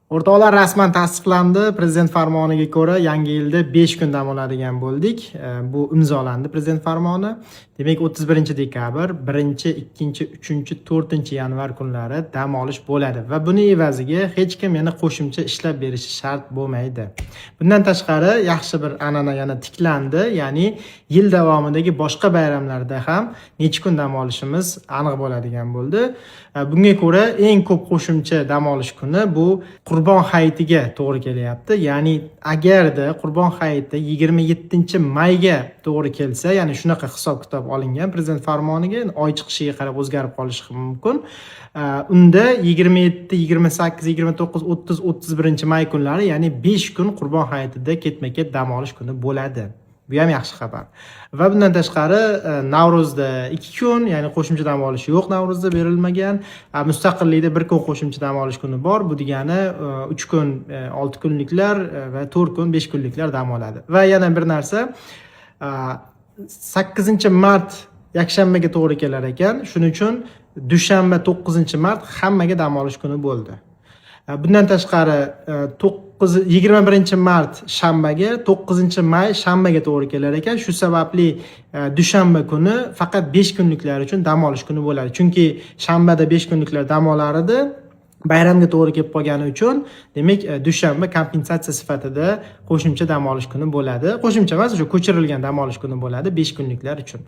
O'rtoqlar, rasman tasdiqlandi. Prezident farmoniga ko'ra, yangi yilda 5 kun dam oladigan bo'ldik. Bu imzolandi, prezident farmoni. Demak, 31 dekabr, 1, 2, 3, 4 yanvar kunlari dam olish bo'ladi va buni evaziga hech kim yana qo'shimcha ishlab berishi shart bo'lmaydi. Bundan tashqari, yaxshi bir an'ana yana tiklandi, ya'ni yil davomidagi boshqa bayramlarda ham necha kun dam olishimiz aniq bo'ladigan bo'ldi. Bunga ko'ra, eng ko'p qo'shimcha dam olish kuni bu Qurbon hayitiga to'g'ri kelyapti. Ya'ni agarda Qurbon hayiti 27 mayga to'g'ri kelsa, ya'ni shunaqa hisob kitob olingan prezident farmoniga, oy chiqishiga qarab o'zgarib qolishi ham mumkin. Unda 27, 28, 29, 30, 31 may kunlari, ya'ni 5 kun Qurbon hayitida ketma-ket dam olish kuni bo'ladi. Bu ham yaxshi xabar. Va bundan tashqari, Navro'zda 2 kun, ya'ni qo'shimcha dam olish yo'q, Navro'zda berilmagan. Mustaqillikda 1 kun qo'shimcha dam olish kuni bor. Bu degani 3 kun 6 kunliklar va 4 kun 5 kunliklar dam oladi. Va yana bir narsa, 8 mart yakshanbaga to'g'ri kelar ekan. Shuning uchun dushanba, 9 mart hammaga dam olish kuni bo'ldi. Bundan tashqari, 9, 21 mart shanbaga, 9 may shanbaga to'g'ri kelar ekan. Shu sababli dushanba kuni faqat 5 kunliklar uchun dam olish kuni bo'ladi. Chunki shanbada 5 kunliklar dam olar edi. Bayramga to'g'ri kelib qolgani uchun, demak, dushanba kompensatsiya sifatida qo'shimcha dam olish kuni bo'ladi. Qo'shimcha emas, o'sha ko'chirilgan dam olish kuni bo'ladi 5 kunliklar uchun.